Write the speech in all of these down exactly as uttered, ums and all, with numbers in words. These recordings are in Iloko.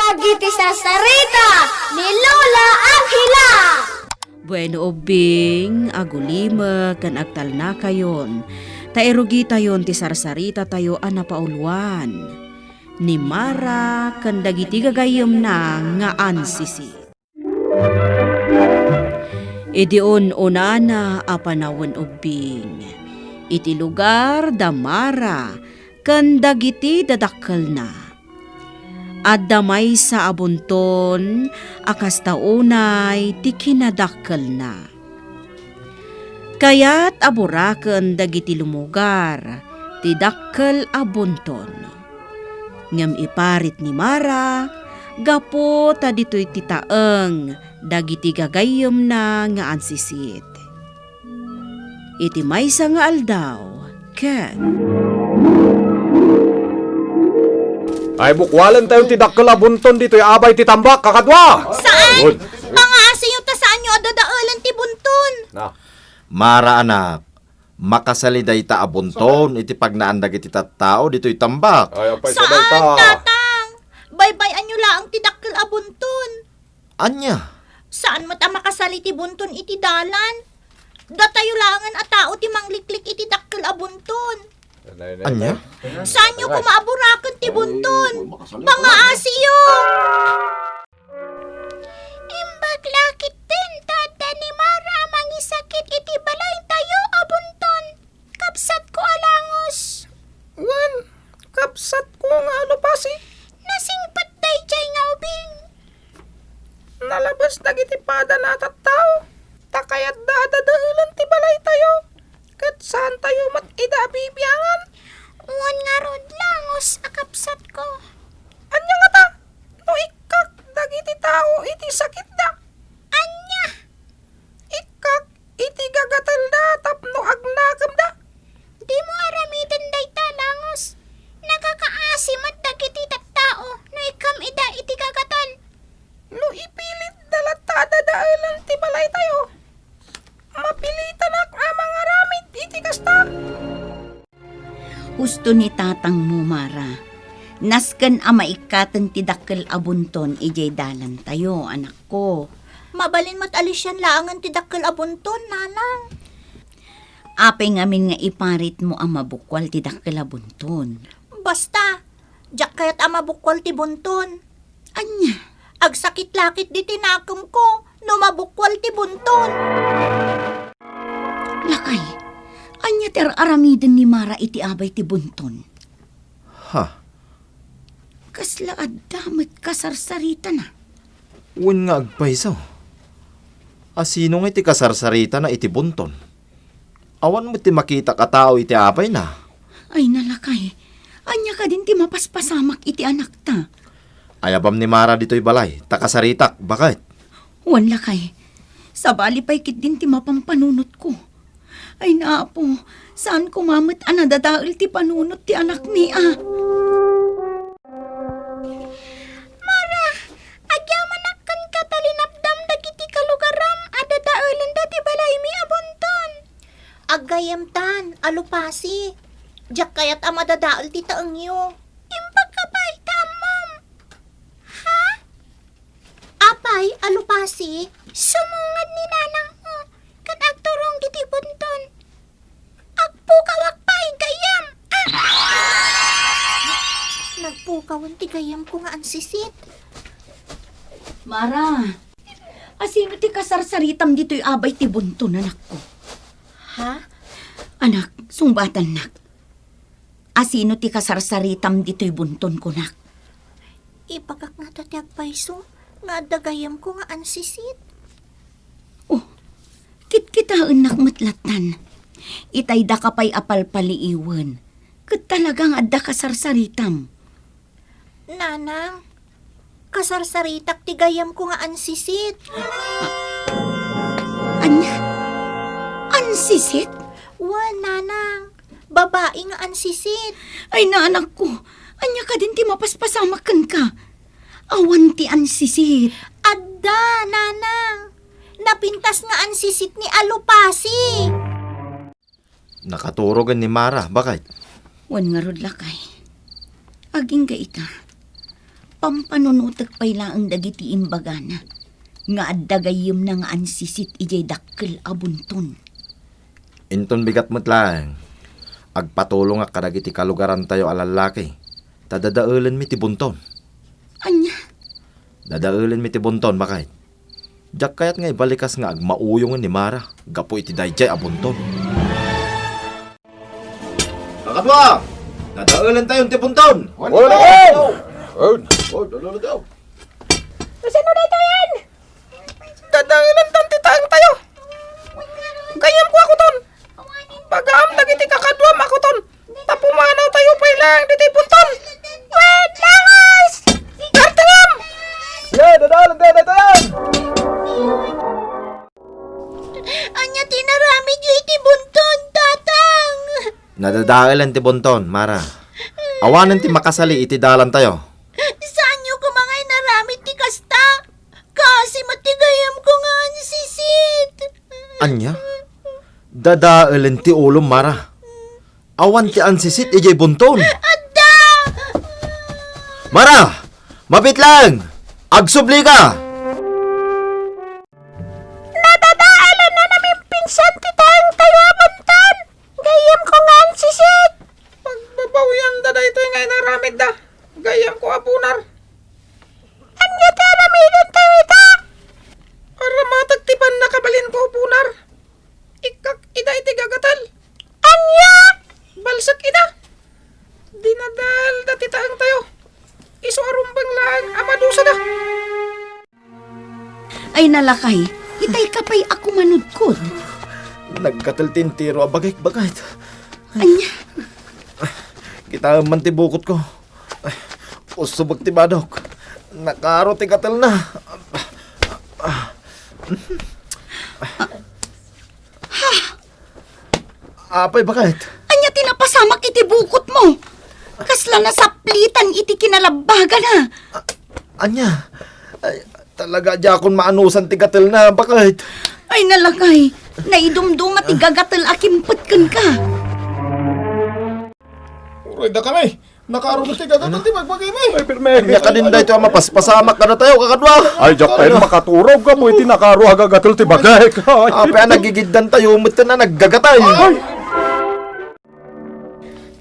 Dagiti sarsarita ni Lola Angela. Bueno, ubbing, agulimek ken agtalnakayon, ta irugitayon ti sarsaritatayo a napauluan, ni Mara ken dagiti gagayyemna nga ansisi. Idi un-unana a panawen, ubbing, iti lugar da Mara ken dagiti dadakkelna, adda maysa a bunton a kasta unay ti kinadakkelna. Kayat a buraken dagiti lumugar ti dakkel a bunton. Ngem iparit ni Mara gapu ta ditoy ti taeng dagiti gagayyemna nga ansisit. Iti maysa nga aldaw, ket Ay, bukwalen tayo ti dakkel a bunton ditoy abay ti tambak, kakadua! Saan? Good. Pangaasiyo ta saanyo a dadaelen ti bunton. Na. Mara, anak, makasali dayta a bunton iti pagnaan dagiti tattao ditoy tambak. Ay, apay, Saan, sabay ta. Tatang? Baybay-anyo laeng ti dakkel a bunton. Ania? Saan met a makasali ti bunton iti dalan. Datayo laengen a tao ti mangliklik iti dakkel a bunton. Nay, nay, Ania? Nay. Saanyo koma a buraken ti bunton. Pangaasiyo! Imbag la ketdin ta adda ni Mara a mangisakit iti balaytayo a bunton. Kabsatko a langos. Wen, kabsatko nga alupasi. Nasingpet daydiay nga ubing. Nalabes dagiti padana a tattao, ta kayatda a dadaelen ti balaytayo, ket saantayo met ida a bibiangan. Wen ngarud, langos a kabsatko. Ania ngata no ikkak dagiti tao iti sakitda? Ania? Ikkak iti gagatelda tapno agnakemda. Dimo aramiden dayta, langos. Nakakaasi met dagiti tattao no ikkam ida iti gagatel. No ipilitda latta a dadaelen ti balaytayo, mapilitanak a mangaramid iti kasta. Husto ni tatangmo, Mara. Nasken a maikkaten ti dakkel a bunton idiay dalantayo, anakko. Mabalin met a lisian laengen ti dakkel a bunton, nanang. Apay ngamin nga iparitmo a mabukwal ti dakkel a bunton? Basta, diak kayat a mabukwal ti bunton. Ania? Agsakit la ketdi ti nakemko no mabukwal ti bunton. Lakay, ania ti ar-aramiden ni Mara iti abay ti bunton? Ha? Kasla adda met kasarsaritana. Wen nga agpayso. A sino nga iti kasarsaritana iti bunton? Awan met ti makitak a tao iti abayna. Ay, nalakay. Ania kadin ti mapaspasamak iti anakta? Ayabam ni Mara ditoy balay, ta kasaritak, baket. Wen, lakay. Sabali pay ketdin ti mapampanunotko. Ay, Apo, saan koma met a nadadael ti panunot ti anakmi, a? Mara, agyamanak kenka ta linapdam dagiti kalugaram a dadaelenda ti balaymi a bunton. Aggayemtan, alupasi. Diak kayat a madadael ti taengyo. Imbagka pay ta ammom. Ha? Apay, alupasi? Sumungad ni nanangmo ken agturong iti bunton. Agpukawak pay, gayyem! Ah! Nagpukawen ti gayyemko nga ansisit. Mara, asino ti kasarsaritam ditoy abay ti bunton, anakko? Ha? Anak, sungbatannak. Asino ti kasarsaritam ditoy bunton, kunak? Ibagak ngata ti agpayso nga adda gayyemko nga ansisit. Oh, kitkitaennak met lattan. Itay daka pay a palpaliiwen. Ket talaga nga adda kasarsaritam. Nanang, kasarsaritak ti gayyemko nga ansisit. Ania? Ansisit? Wen, nanang, babai nga ansisit. Ay, anakko, ania kadin ti mapaspasamak kenka? Awan ti ansisit. Adda, nanang. Napintas nga ansisit ni Alupasi. Nakaturogen ni Mara, baket. Wen ngarud, lakay. Agingga ita. Pampanunotek pay laeng dagiti imbagana nga adda gayyemna nga ansisit idiay dakkel a bunton. Inton bigat met laeng, agpatulongak kadagiti kalugarantayo a lallaki, ta dadaelenmi ti bunton. Ania? Dadaelenmi ti bunton, baket. Diak kayat nga ibalikas nga agmauyongen ni Mara gapu iti daydiay a bunton. Kakadua, dadaelentayon ti bunton. Wen, wen, wen. Wen. Oh, dadaelentayon. Kasano daytoyen? Dadaelentan ti taengtayo. Gayyemko a kuton. Pagaam dagiti kakaduam a kuton. Ta pumanawtayo pay laeng ditoy bunton. Wen, langas! Gartengam! Yan, dadaelentayon, dadaelentayon. Ania ti inaramidyo iti bunton, Tatang? Nadadaelen ti bunton, Mara. Awanen ti makasali iti dalantayo. Saanyo koma nga inaramid ti kasta? Kaasi met ti gayyemko nga ansisit. Ania? Dadaelen ti ulom, Mara. Awan ti ansisit idiay bunton. Adda! Mara! Mabit laeng! Agsubli ka! Nadadaelenna namimpinsan ti taengtayo a bunton. Gayyemko nga ansisit. Pagbabawianda daytoy nga inaramidda. Gayyemko a punar. Ania ti aramidentayo ita? Aramatek ti pannakabalinko a punar. Ikkak ida iti gagatel. Ania? Balsek ida. Dinadaelda ti taengtayo. Isu a rumbeng laeng a madusada. Ay, nalakay, itay ka pay a kumanudkod. Naggatel ti entero a bagik-bagik. Ania? Kitaem man ti bukotko. Ay, usubek ti badok. Nakaaro ti gatelna. Ha? Apay, baket? Ania ti napasamak iti bukotmo? Kasla nasaplitan iti kinalabbagana. A-, ania? Ay, talaga, diakon maanusan ti gatelna, baket? Ay, nalakay, naidumduma ti gagatel a kimpet kenka. Uray, dakami. Nakaaro ti gagatel ti bagbagimi. Ay, pirme. Ania kadin daytoy a mapaspasamak kadatayo, kakadua? Ay, diak pay makaturog gapu iti nakaaro a gagatel ti bagik. Ay. Apay a nagigiddantayo metten a naggagatel. Ay.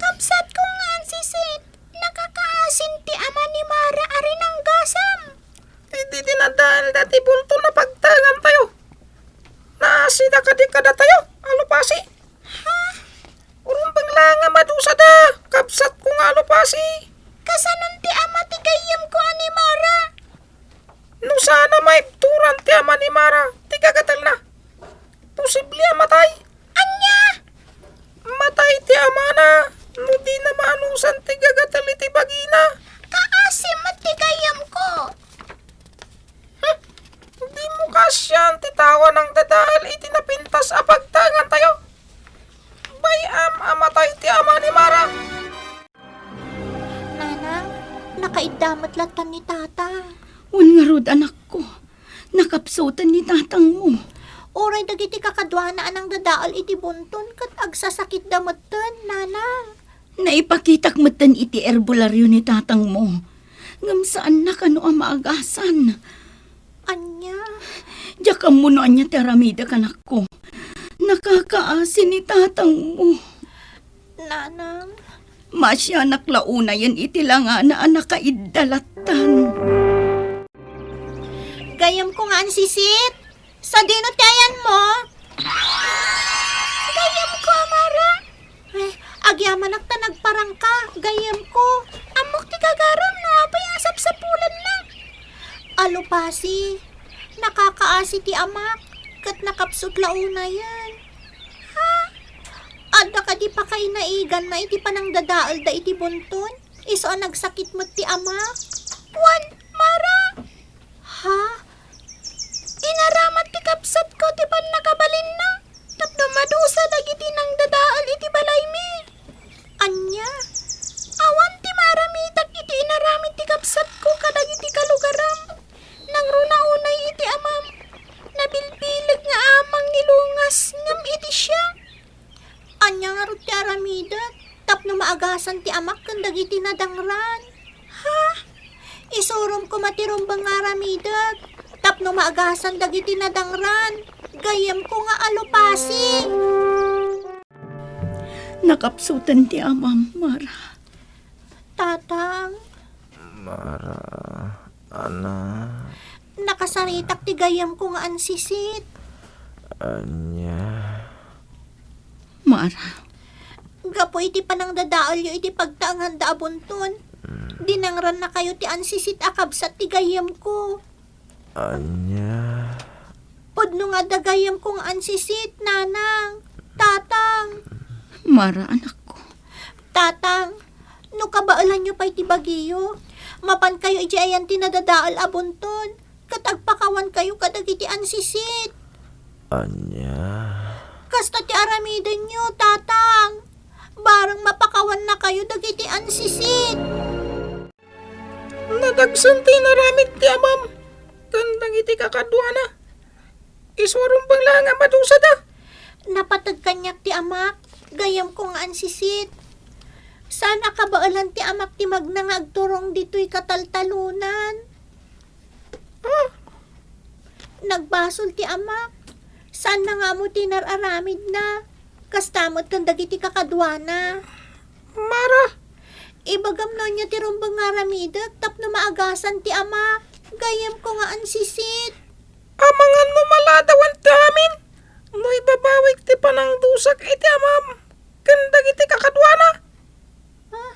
Kabsatko nga ansisit, nakakaasin ti ama ni Mara a rinanggasam. Idi dinadaelda ti bulto a pagtaengantayo, naasida kadi kadatayo a lupasi. Ha? Urumbeng la nga madusada, kabsatko nga alupasi. Kasanon ti ama ti gayyemko a ni Mara? No saan a maibturan ti ama ni Mara ti gagatelna, posible a matay. Ania? Matay ti amana no dina maanusan ti gagatel iti bagina. Kaasi met ti gayyemko. Hmm. Dimo kaasian ti tao a nangdadael iti napintas a pagtaengantayo. Bay-am a matay ti ama ni Mara. Nanang, nakaidda met lattan ni Tatang. Wen ngarud, anakko, nakapsutan ni tatangmo. Uray dagiti kakaduana a nangdadael iti bunton ket agsasakitda metten, Nanang. Naipakitak metten iti erbolario ni tatangmo. Ngem saanna kano a maagasan. Ania? Diak ammo no ania ti aramidek, anakko. Nakakaasi ni tatangmo. Nanang. Maasianak la unayen iti langana a nakaidda lattan. Gayyemko nga ansisit. Sadino ti ayanmo? Gayyemko a Mara. Eh, agyamanak ta nagparangka, gayyemko. Ammok ti gagaram no apay a sapsapulanna. Alupasi, nakakaasi ti amak, ket nakapsut la unayen. Ha? Adda kadi pakainaiganna iti panangdadaelda iti bunton? Isu a nagsakit met ti amak? Wen, Mara. Ha? Inaramat ti kabsatko ti pannakabalinna tapno madusa dagiti nangdadael iti balaymi. Ania? Awan ti maaramidak iti inaramid ti kabsatko kadagiti kalugaram. Nangruna unay iti amam. Nabilbileg nga amang ni Lungas ngem iti siak. Ania ngarud ti aramidek tapno maagasan ti amak ken dagiti nadangran? Ha? Isurom koma ti rumbeng nga aramidek tapno maagasan dagiti nadangran. Gayyemko nga alupasi. Nakapsutan ti amam, Mara. Tatang. Mara, anak. Nakasaritak ti gayyemko nga ansisit. Ania? Mara. Gapu iti panangdadaelyo iti pagtaenganda a bunton, dinangrannakayo ti ansisit a kabsat ti gayyemko. Ania? Pudno nga adda gayyemko nga ansisit, nanang, tatang. Mara, anakko. Tatang, no kabaelanyo pay ti bagiyo, mapankayo idiay ayan ti nadadael a bunton, ket agpakawankayo kadagiti ansisit. Ania? Kasta ti aramidenyo, tatang. Bareng mapakawannakayo dagiti ansisit. Nadagsen ti inaramid ti amam ken dagiti kakaduana. Isu a rumbeng laeng a madusada. Napateg kaniak ti amak, gayyemko nga ansisit. Saan a kabaelan ti amak ti magna nga agturong ditoy kataltalonan. Ah. Nagbasol ti amak. Saanna nga ammo ti inar-aramidna. Kasta met ken dagiti kakaduana. Mara. Ibagam no ania ti rumbeng nga aramidek tapno maagasan ti amak. Gayyemko nga ansisit. Amangan no maladawan ti amin. No ibabawik ti panangdusak iti amam ken dagiti kakaduana. Ah,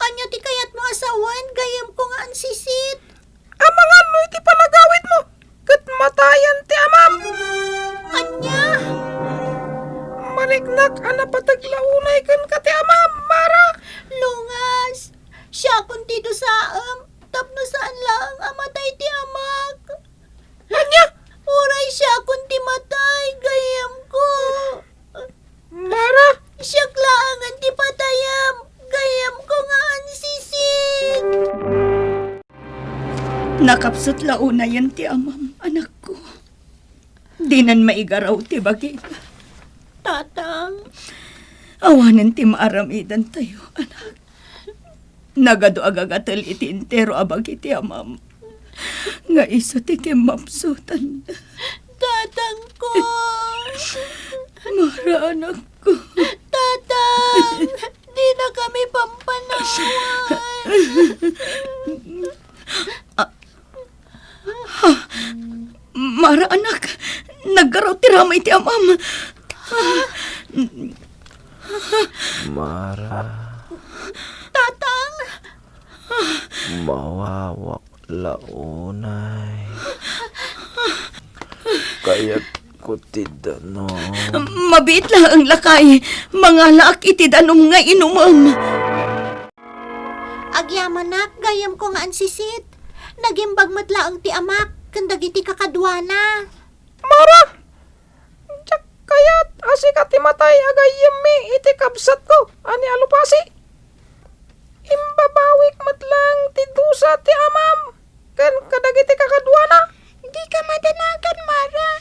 ania ti kayatmo a sawen, gayyemko nga ansisit? Amangan no iti panagawidmo, ket matayen ti amam. Ania? Mariknak a napateg la unay kenka ti amam, Mara. Lungas, siakon ti dusaem, tapno saan laeng a matay ti amak. Ania? Uray siakon ti matay, gayyemko. Mara! Siak laengen ti patayem, gayyemko nga ansisit. Nakapsut la unayen ti amam, anakko. Dinan maigaraw ti bagina. Tatang. Awanen ti maaramidantayo, anak. Nagadu a gagatel iti entero a bagi ti amam nga isu ti kimmapsutan. Tatangko! Mara, anakko. Tatang! Dina kami pampanawan. Ah, Ha? Mara, anak, naggaraw ti rama iti amam. Mara. Tatang! Mawawak la unay. Kayatko ti danum. Mabiit laeng, lakay. Mangalaak iti danum nga inumem. Agyamanak, gayyemko nga ansisit. Nagimbag met laeng ti amak ken dagiti kakaduana. Mara, diak kayat a sika ti matay a gayyemmi iti kabsatko a ni Alupasi. Imbabawik met laeng ti dusa ti amam ken kadagiti kakaduana. Dika madanagan, Mara.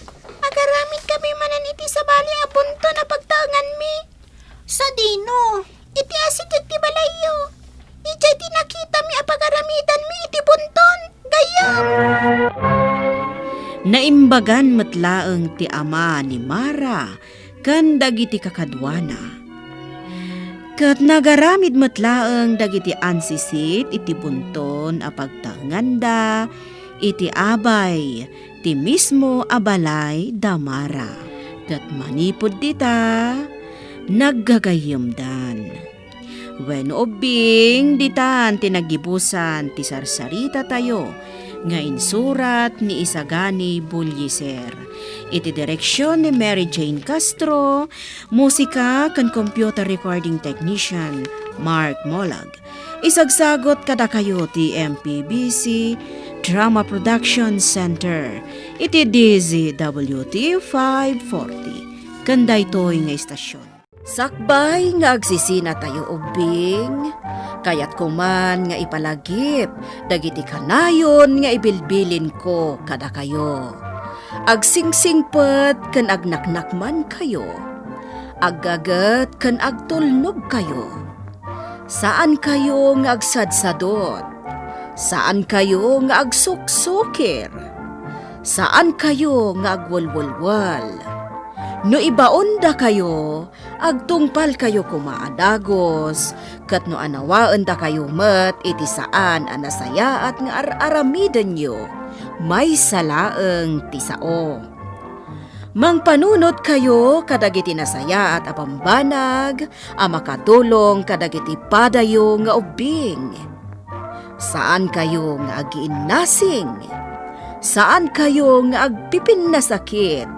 Agaramidkami manen iti sabali a bunton a pagtaenganmi. Sadino? Iti asideg ti balayyo. Idiay ti nakitami a pagaramidanmi iti bunton. Gayyem! Naimbagan met laeng ti ama ni Mara ken dagiti kakaduana. Ket nagaramid met laeng dagiti ansisit iti bunton a pagtaenganda iti abay ti mismo a balay da Mara. Ket manipud dita, naggagayyemdan. Wen ubbing, ditan ti naggibusan ti sarsaritatayo nga insurat ni Isagani Bullieser. Iti direksion ni Mary Jane Castro, musika ken computer recording technician Mark Molag. Isagsagot kadakayo ti M P B C Drama Production Center iti D Z W T five forty. Ken daytoy nga istasyon. Sakbay nga agsisinatayo ubbing, kayatko man nga ipalagip dagiti kanayon nga ibilbilinko kadakayo. Agsingsingpet ken agnaknakmankayo. Aggaget ken agtulnogkayo. Saankayo nga agsadsadot. Saankayo nga agsuksukir. Saankayo nga agwelwelwel. No ibaondakayo, agtungpalkayo koma a dagus, ket no anawaendakayo met iti saan a nasayaat nga ar-aramidenyo, maysa laeng ti sao. Mangpanunotkayo kadagiti nasayaat a bambanag a makatulong kadagiti padayo nga ubbing. Saankayo nga agiinnasing. Saankayo nga agpipinnasakit.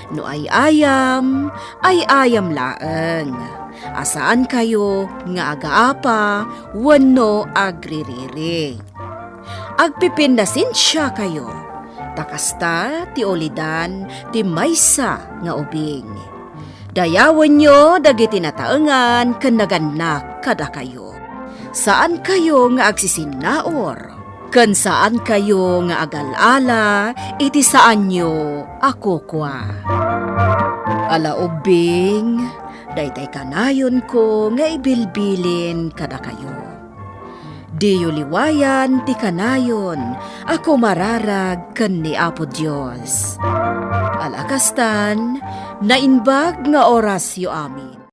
No ay-ayam, ay-ayam laeng, a saankayo nga agaapa wenno agririri. Agpipinnasensiakayo, ta kasta ti ulidan ti maysa nga ubing. Dayawenyo dagiti nataengan ken nagannak kadakayo. Saankayo nga agsisinnaur, ken saankayo nga agal-ala iti saanyo a kukua. Ala ubbing, daytay kanayonko nga ibilbilin kadakayo. Diyo liwayan ti kanayon a kumararag ken ni Apo Dios. Ala kastan, naimbag nga orasyo amin.